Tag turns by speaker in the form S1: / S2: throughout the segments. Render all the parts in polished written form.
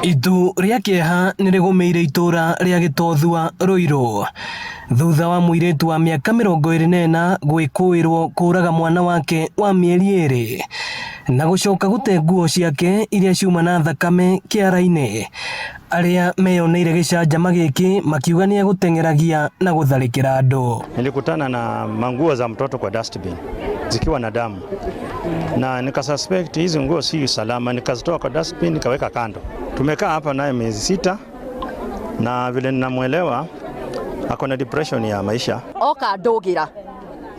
S1: Itu rĩa kĩeha nĩ rĩgũmĩire itũũra rĩa Gĩtothua Ruiru thutha wa mũirĩtu wa mĩaka 24 gwĩkũĩrwo kũraga mwana wake wa mĩeri 2 na gũcoka gũte nguo ciake iria ciuma na thakame kĩara-inĩ. Arĩa meyoneire gĩcanjama gĩkĩ makiuga nĩ egũteng'eragia na gũtharĩkĩra andũ.
S2: Nilikutana na manguo za mtoto kwa dustbin zikiwa na damu na nikasuspect hizi nguo si salama, nikazitoa kwa dustbin nikaweka kando. Tumekaa hapa naye miezi 6 na vile ninamwelewa ako na depression ya maisha.
S3: Oka ndugira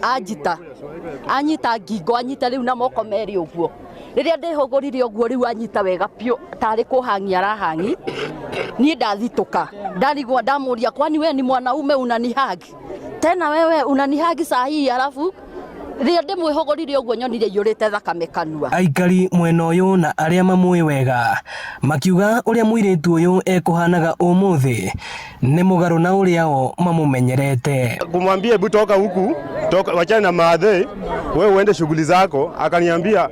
S3: anjita anyita ngingo anyita riu na moko meri uguo riria ndihugurire uguo riu anyita wega piu tari kuhangi arahangi nie ndathituka ndarigwo ndamuria kwani we ni mwanaume unanihagi tena wewe unanihagi saa hii alafu rĩrĩa ndĩmwĩhũgũrire ũguo nyonire iyũrĩte thakame kanua.
S1: Aikari mwena ũyũ na arĩa mamũĩ wega makiuga ũrĩa mũirĩtu ũyũ ekuhanaga ũmũthĩ nĩ mũgarũ na ũrĩa o mamũmenyerete.
S4: Kumwambia hebu toka huku, toka, wachana na maadhe, wewe uende shughuli zako, akaniambia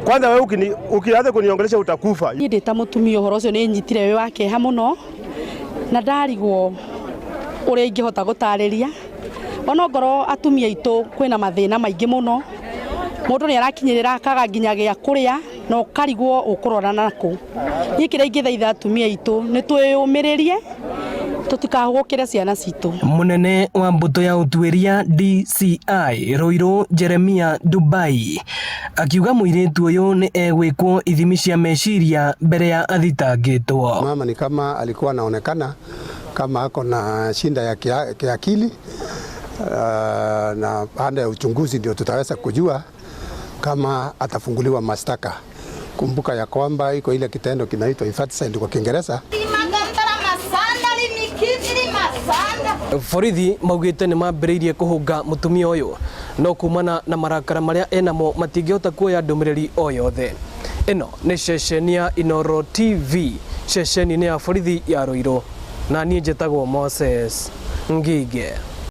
S4: kwanza wewe ukianza kuniongelesha utakufa.
S5: Niĩ ndĩ ta mũtumia ũhoro ũcio nĩ nyitire wĩ wa kĩeha mũno na ndarigwo ũrĩa ingĩhota gũtarĩria. Ona ngorwo atumia aitũ kwĩna mathĩna maingĩ mũno, mũndũ nĩ arakinyĩrĩra akaga nginya gĩa kũrĩa na ũkarigwo ũkũrora nakũ. Niĩ kĩrĩa ingĩthaitha atumia aitũ nĩ twĩyũmĩrĩrie tũtikahũgũkĩre ciana citũ.
S1: Mũnene wa mbũtũ ya ũtuĩria DCI Ruiru Jeremia Dubai akiuga mũirĩtu ũyũ nĩ egwĩkwo ithimi cia meciria mbere ya athitangĩtwo.
S6: Mama ni kama alikuwa anaonekana kama ako na shinda ya kiakili. Na baada ya uchunguzi ndio tutaweza kujua kama atafunguliwa mashtaka. Kumbuka ya kwamba iko ile kitendo kinaitwa infanticide kwa Kiingereza.
S1: Borithi maugĩte nĩ mambĩrĩirie kũhũnga mũtumia ũyũ no kumana na marakara marĩa enamo matingĩhota kuoya ndũmĩrĩri o yothe. Ĩno nĩ ceceni ya Inooro TV, ceceni-inĩ ya borithi ya Ruiru, na niĩ njĩtagwo Moses Ngige.